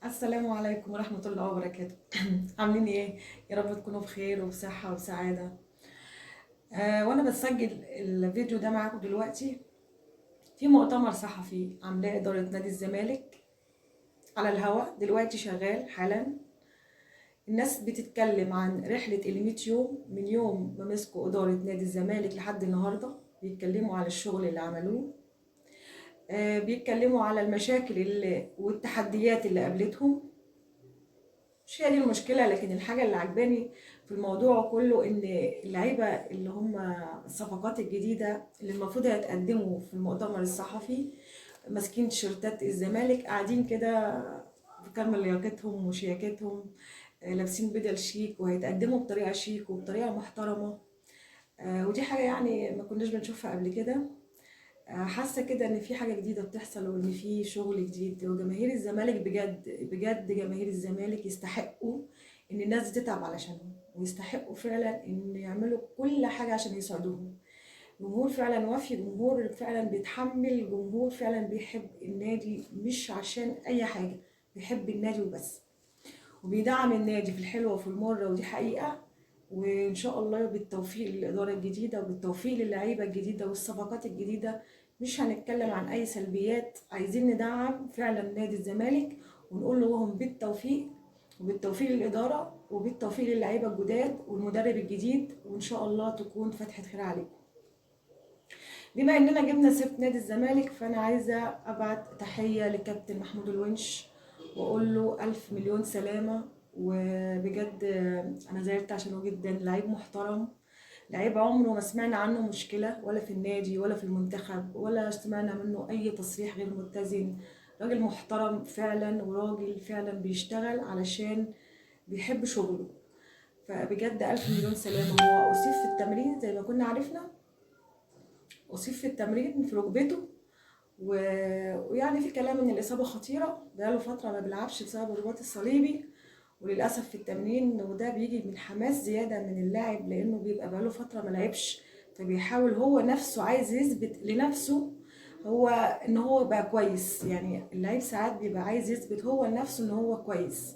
السلام عليكم ورحمة الله وبركاته. عاملين ايه؟ يا رب تكونوا بخير وبصحة وسعادة. وانا بسجل الفيديو ده معاكم دلوقتي في مؤتمر صحفي عاملاه إدارة نادي الزمالك على الهواء دلوقتي، شغال حالا. الناس بتتكلم عن رحلة ال 100 يوم من يوم ما مسكوا إدارة نادي الزمالك لحد النهاردة، بيتكلموا على الشغل اللي عملوه، بيتكلموا على المشاكل اللي والتحديات اللي قابلتهم. مش هي دي المشكلة، لكن الحاجة اللي عجباني في الموضوع كله إن اللعيبة اللي هم الصفقات الجديدة اللي المفروض هيتقدموا في المؤتمر الصحفي ماسكين تيشيرتات الزمالك، قاعدين كده بكامل لياقتهم وشياكتهم، لابسين بدل شيك وهيتقدموا بطريقة شيك وبطريقة محترمة. ودي حاجة يعني ما كناش بنشوفها قبل كده. حاسة كده إن في حاجة جديدة بتحصل وإن في شغل جديد، وجماهير الزمالك بجد بجد جماهير الزمالك يستحقوا إن الناس دي تتعب علشانهم، ويستحقوا فعلا إن يعملوا كل حاجة عشان يساعدوهم. جمهور فعلا وفي، جمهور فعلا بيتحمل، جمهور فعلا بيحب النادي مش عشان أي حاجة، بيحب النادي وبس، وبيدعم النادي في الحلوة وفي المرة، ودي حقيقة. وإن شاء الله بالتوفيق للإدارة الجديدة وبالتوفيق للعيبة الجديدة والصفقات الجديدة. مش هنتكلم عن أي سلبيات، عايزين ندعم فعلا نادي الزمالك ونقول لهم بالتوفيق، وبالتوفيق للإدارة وبالتوفيق للعيبة الجداد والمدرب الجديد، وإن شاء الله تكون فتحة خير عليكم. بما إننا جبنا سيرة نادي الزمالك، فأنا عايزة أبعت تحية لكابتن محمود الونش وأقول له 1000 مليون سلامة. وبجد أنا زعلت عشانه جدا، لعيب محترم، لعيب عمره ما سمعنا عنه مشكلة ولا في النادي ولا في المنتخب، ولا سمعنا منه أي تصريح غير متزن. راجل محترم فعلا، وراجل فعلا بيشتغل علشان بيحب شغله. فبجد 1000 مليون سلامة. هو أصيب في التمرين زي ما كنا عرفنا، أصيب في التمرين في ركبته، ويعني في كلام إن الإصابة خطيرة، بقاله فترة ما بيلعبش بسبب الرباط الصليبي، وللأسف في التمرين، وده بيجي من حماس زيادة من اللاعب لأنه بيبقى بقاله فترة ما لعبش، فبيحاول هو نفسه عايز يثبت لنفسه هو إن هو بقى كويس. يعني اللعيب ساعات بيبقى عايز يثبت هو لنفسه إن هو كويس،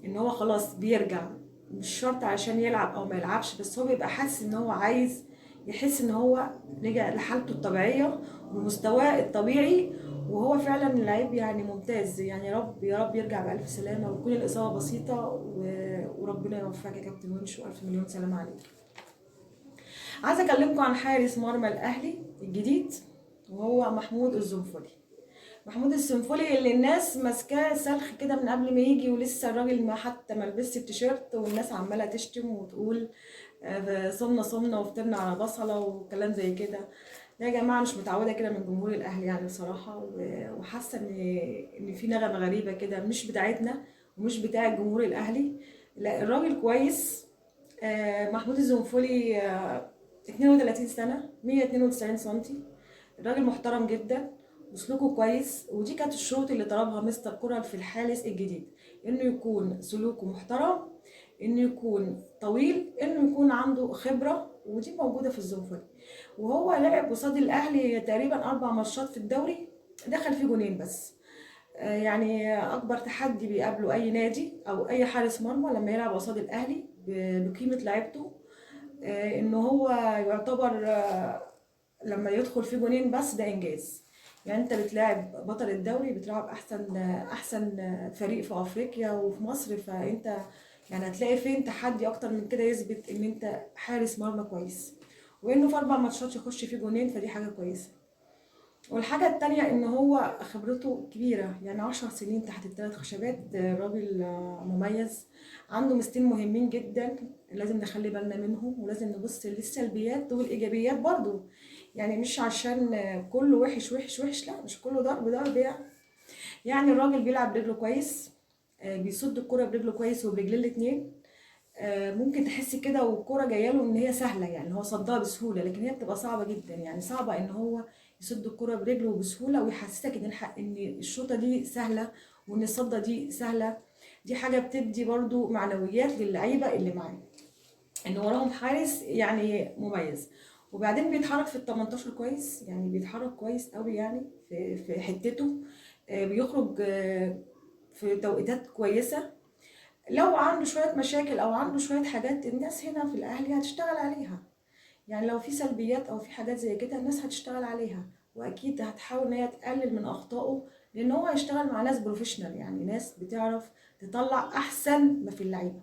إن هو خلاص بيرجع، مش شرط عشان يلعب أو ما يلعبش، بس هو بيبقى حاسس إن هو عايز يحس إن هو رجع لحالته الطبيعية ومستواه الطبيعي، وهو فعلا لعيب يعني ممتاز. يعني يا رب يا رب يرجع بألف سلامة وتكون الإصابة بسيطة، وربنا يوفقك يا كابتن ونش، وألف مليون سلامة عليك. عايزة أكلمكم عن حارس مرمى الأهلي الجديد، وهو محمود الزنفولي. محمود الزنفولي اللي الناس ماسكاه سلخ كده من قبل ما يجي، ولسه الراجل ما حتى ما لبسش التيشيرت، والناس عمالة تشتم وتقول، صمنا صمنا وفطرنا على بصلة وكلام زي كده. لا يا جماعة، مش متعودة كده من جمهور الأهلي يعني بصراحة، وحاسة إن في نغمة غريبة كده مش بتاعتنا ومش بتاع الجمهور الأهلي. لا الراجل كويس. محمود الزنفولي، 32 سنة، 192 سنتي، الراجل محترم جدا وسلوكه كويس، ودي كانت الشروط اللي طلبها مستر كورال في الحارس الجديد، انه يكون سلوكه محترم، انه يكون طويل، انه يكون عنده خبرة، ودي موجودة في الزنفولي. وهو لعب قصاد الاهلي تقريبا 4 ماتشات في الدوري، دخل فيه جونين بس. يعني اكبر تحدي بيقابله اي نادي او اي حارس مرمى لما يلعب قصاد الاهلي بقيمة لعيبته، ان هو يعتبر، لما يدخل فيه جونين بس ده انجاز. يعني انت بتلاعب بطل الدوري، بتلعب احسن فريق في افريقيا وفي مصر، فانت هتلاقي فين تحدي اكتر من كده يثبت ان انت حارس مرمى كويس، وانه في 4 ماتشات يخش فيه جونين، فدي حاجه كويسه. والحاجه التانية ان هو خبرته كبيره، يعني 10 سنين تحت الثلاث خشبات، راجل مميز، عنده ميزتين مهمين جدا لازم نخلي بالنا منهم، ولازم نبص للسلبيات والايجابيات برضو. يعني مش عشان كله وحش وحش وحش، لا مش كله ضرب ضرب. يعني الراجل بيلعب برجله كويس، بيصد الكرة برجله كويس وبرجلين الاتنين، ممكن تحس كده والكرة جايه له ان هي سهله، يعني هو صدها بسهوله، لكن هي بتبقى صعبه جدا. يعني صعبه ان هو يصد الكرة برجله بسهوله ويحسسك ان الحق ان الشوطه دي سهله وان الصده دي سهله. دي حاجه بتدي برضو معنويات للعيبه اللي معاه، ان وراهم حارس يعني مميز. وبعدين بيتحرك في ال 18 كويس، يعني بيتحرك كويس قوي يعني في حتته، بيخرج، في توقيتات كويسة. لو عنده شوية مشاكل او عنده شوية حاجات، الناس هنا في الاهلي هتشتغل عليها. يعني لو في سلبيات او في حاجات زي كده الناس هتشتغل عليها، واكيد هتحاول ان هي تقلل من اخطائه، لان هو هيشتغل مع ناس professional، يعني ناس بتعرف تطلع احسن ما في اللعيبة.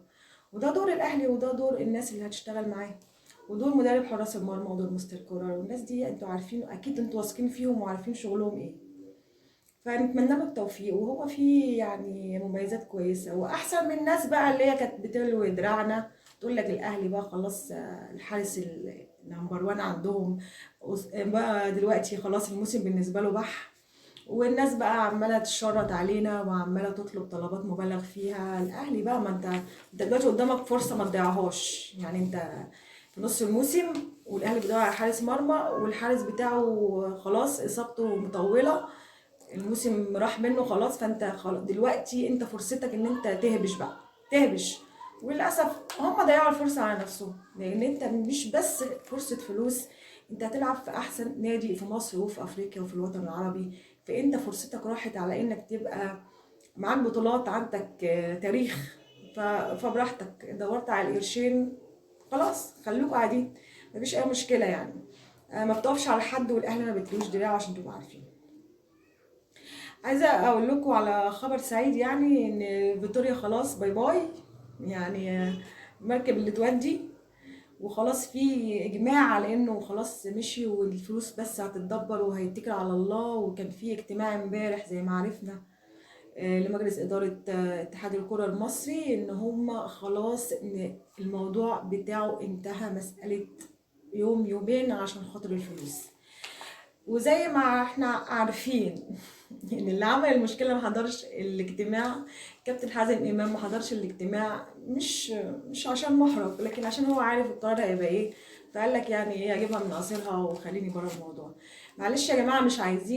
وده دور الاهلي وده دور الناس اللي هتشتغل معاه، ودور مدرب حراس المرمى ودور مستر كولر والناس دي، انتوا عارفين اكيد، انتوا واثقين فيهم وعارفين شغلهم ايه. فنتمنى له التوفيق، وهو فيه يعني مميزات كويسة واحسن من الناس بقى اللي هي كانت بتلوي دراعنا تقول لك الاهلي بقى خلاص، الحارس ال number 1 عندهم بقى دلوقتي خلاص الموسم بالنسبة له بح، والناس بقى عماله تشرط علينا وعماله تطلب طلبات مبالغ فيها. الاهلي بقى، ما انت دلوقتي قدامك فرصة ما تضيعهاش، يعني انت في نص الموسم والاهلي بيدور على حارس مرمى، والحارس بتاعه خلاص اصابته مطولة، الموسم راح منه خلاص. فانت خلاص دلوقتي انت فرصتك ان انت تهبش بقى، تهبش. وللاسف هم ضيعوا الفرصة على نفسهم، لان انت مش بس فرصة فلوس، انت هتلعب في احسن نادي في مصر وفي افريقيا وفي الوطن العربي، فانت فرصتك راحت على انك تبقى معاك بطولات، عندك تاريخ، فبراحتك دورت على القرشين خلاص، خلوكوا قاعدين مفيش اي مشكلة يعني. ما بتقفش على حد، والاهلي ما بتلوش دراعه عشان تبقوا عارفين. عايزه اقول لكم على خبر سعيد، يعني ان فيتوريا خلاص bye bye، يعني المركب اللي تودي، وخلاص في اجماع على انه خلاص مشي، والفلوس بس هتتدبر وهيتكل على الله. وكان في اجتماع امبارح زي ما عرفنا، لمجلس ادارة اتحاد الكره المصري، ان هم خلاص ان الموضوع بتاعه انتهى، مسالة يوم يومين عشان خاطر الفلوس. وزي ما احنا عارفين ان اللي عمل المشكلة ما حضرش الاجتماع، كابتن حازم امام ما حضرش الاجتماع، مش عشان محرج، لكن عشان هو عارف القرار هيبقى ايه، فقال لك يعني ايه، اجيبها من قصيرها وخليني بره الموضوع. معلش يا جماعة، مش عايزين